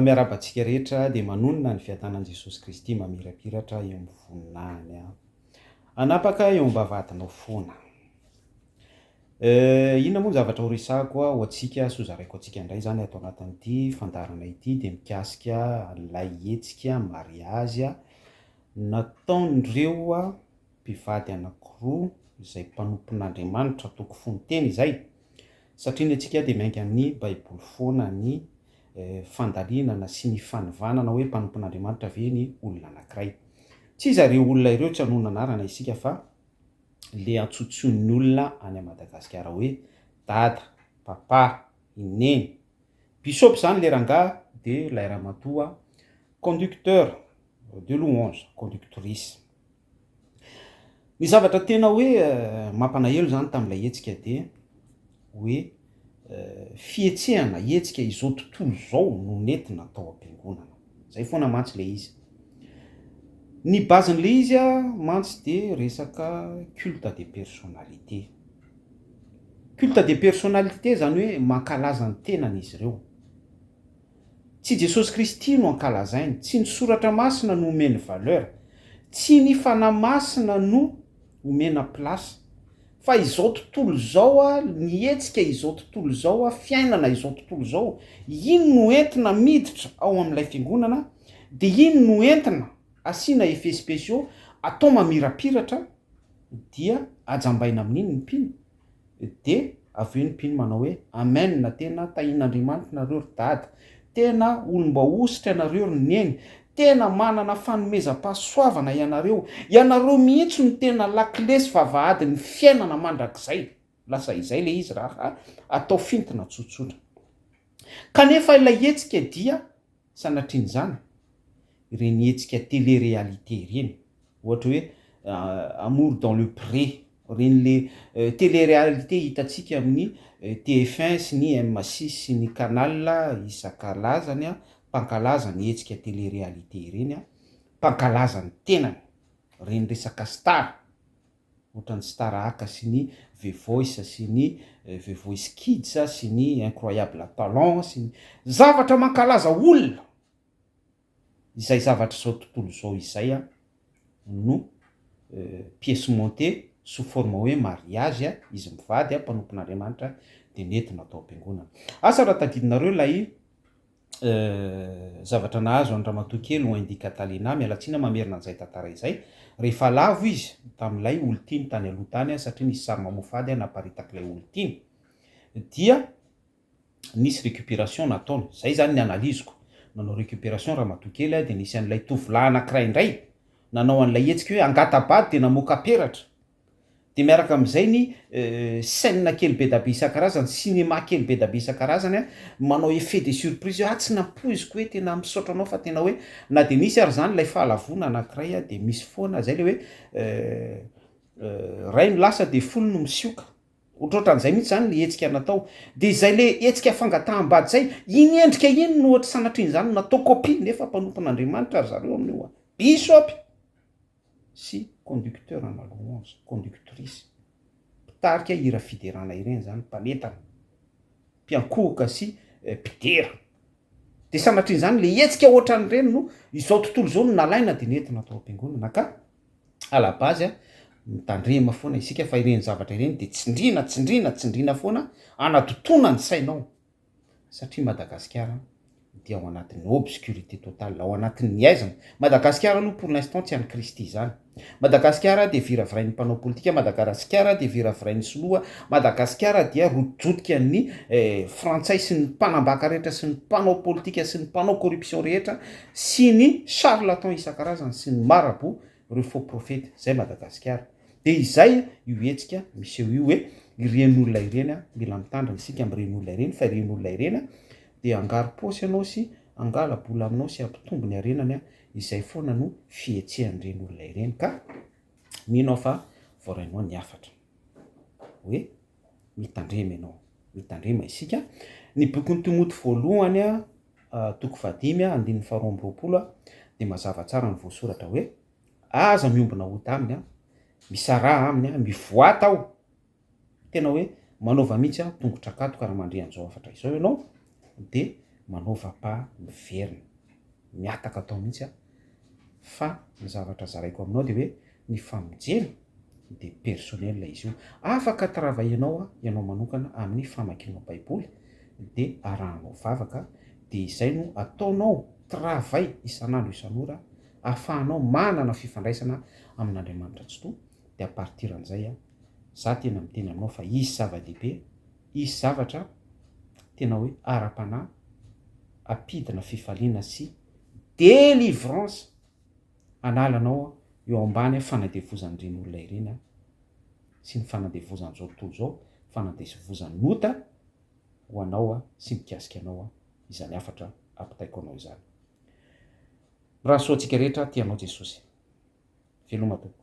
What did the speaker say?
Miarahaba antsika rehetra dia manonona ny fiadanan'i Jesosy Kristy mamirapiratra eo amin'ny voninahiny aho. Hanapaka eo am-bavahadinao foana. Inona moa ny zavatra ho resahako ho antsika sy ho zaraiko antsika indray izany ato anatin'ity fandaharana ity dia mikasika an'ilay hetsika mariazy nataon'ireo mpivady anankiroa izay mpanompon'Andriamanitra toko fony teny izay satria ny antsika dia miainga amin'ny baiboly foana ny fandalinana sy ny fanivanana hoe mpanompon'Andriamanitra ve ny olona anankiray. Tsy iza ireo olona ireo tsy hanonona anarana isika fa le antsontsoin'ny olona any Madagasikara hoe dada, papa, i neny. Bishop zany le rangahy de lay ramatoa conducteur de louange, conductrice. Ny zavatra tena hoe mampanahelo zany tamin'ilay hetsika dia hoe fihetsehana hetsika izao tontolo izao no nentina tao am-piangonana. Zay foana mantsy ilay izy. Ny base-n'ilay izy mantsy dia resaka culte de personnalité. Culte de personnalité zany hoe mankalaza ny tenany izy ireo. Tsy Jesosy Kristy no ankalazainy, tsy ny Soratra Masina no omeny valeur, tsy ny Fanahy Masina no omena place, fa izao tontolo izao, ny hetsika izao tontolo izao, fiainana izao tontolo izao, iny no entina miditra ao amin'ilay fiangonana, dia iny no entina asiana effets spéciaux, atao mamirapiratra, dia ajambaina amin'iny ny mpino. De avy eo ny mpino manao hoe Amen, tena tahian'Andriamanitra nareo ry dada, tena olom-baositra ianareo ry neny, tena manana fanomezam-pahasoavana ianareo, ianareo mihitsy no tena lakile sy vavahadin'ny fiainana mandrakizay. Lasa izay le izy raha atao fintina tsotsotra. Kanefa ilay hetsika dia Sanatrian'izany, ireny hetsika télé-réalité ireny, ohatra hoe Amour dans le pré, ireny le télé-réalité hitantsika amin'ny TF1 sy ny M6 sy ny Canal isan-karazany, mpankalaza ny hetsika télé-réalité ireny, mpankalaza ny tenany, ireny resaka star. Ohatran'ny Star Aka sy ny The Voice sy ny The Voice Kids sy ny Incroyable Talent sy ny zavatra mankalaza olona izay zavatra izao tontolo izao izay no pièce montée sous forme hoe mariage izy mivady mpanompon'Andriamanitra dia nentina tao am-piangonana. Asa raha tadidinareo ilay zavatra nahazo an'i ramatoa kely Wendy Catalina, miala tsiny aho mamerina an'izay tantara izay, rehefa lavo izy tamin'ilay olon-tiany tany aloha tany satria nisy sary mamoafady naparitak'ilay olon-tiany dia nisy récupération nataony, zay zany ny analyse-ko, nanao récupération ramatoa kely dia nisy an'ilay tovolahy anankiray indray nanao an'ilay hetsika hoe angata-bady dia namoaka peratra. Dia miaraka amin'izay ny scène kely be da be isan-karazany, cinéma kely be da be isan-karazany manao effet de surprise hoe ah tsy nampoiziko hoe tena misaotra anao fa tena hoe na dia nisy ary izany ilay fahalavoana anankiray dia misy foana izay ilay hoe ray no lasa dia folo no misioka. Ohatrohatran'izay mihitsy izany ilay hetsika natao. Dia izay ilay hetsika fangataham-bady izay, iny endrika iny no ohatra sanatrian'izany natao copie nefa mpanompon'Andriamanitra ry zareo amin'io. Bishop! sy conducteur ana louange, conductrice, mpitarika hira fiderana ireny zany, mpanentana, mpiankohoka sy mpidera. De sanatrian'izany le hetsika ohatran'ireny no izao tontolo izao no nalaina de nentina tao am-piangonana ka à la base a, mitandrema foana isika fa ireny zavatra ireny de tsindriana, tsindriana, tsindriana foana anadotoana ny sainao. Satria Madagasikara dia ao anatin'ny obscurité totale, ao anatin'ny haizina. Madagasikara aloha pour l'instant tsy an'i Kristy izany. Madagasikara dia viravirain'ny mpanao politika, Madagarasikara dia viravirain'ny sinoa, Madagasikara dia rojotikan'ny frantsay sy ny mpanambaka rehetra sy ny mpanao politika sy ny mpanao corruption rehetra sy ny charlatan isan-karazany sy ny marabout, ireo faux prophètes. Izay Madagasikara. Dia izay io hetsika miseho io hoe ireny olona ireny an, mila mitandrina isika amin'ireny olona ireny fa ireny olona ireny an dia hangaro-paosy anao sy hangala-bola aminao sy hampitombo ny harenany an, izay foana no fihetsehan'ireny olona ireny ka mino aho fa voarainao ny hafatra hoe mitandrema ianao, mitandrema isika. Ny bokin'i Timoty voalohany an, toko fahadimy andininy faharoa amby roapolo dia mazava tsara ny voasoratra hoe. Aza miombona ota aminy an, misaraha aminy an, mivoata ao, tena hoe manaova mihitsy an, tongotra akatoka raha mandre an'izao hafatra izao ianao dia Manaova pas miverina. Mihataka atao mihitsy aho. Fa ny zavatra zaraiko aminao dia hoe ny famonjena dia personnel izy io. Afaka travailler-nao ianao manokana amin'ny famakianao baiboly dia arahanao vavaka dia izay no ataonao travail isan'andro isan'ora ahafahanao manana fifandraisana amin'Andriamanitra Tsitoha dia à partir an'izay za tena miteny aminao fa hisy zava-dehibe, hisy zavatra tena hoe ara-panahy hampidina fifaliana sy délivrance hanala anao eo ambany fanadevozan'ireny olona ireny sy ny fanadevozan'izao tontolo izao, fanadevozan'ny ota ho anao sy mikasika anao izany hafatra ampitaiko anao izany. Mirary soa antsika rehetra tia anao Jesosy. Veloma tompoko.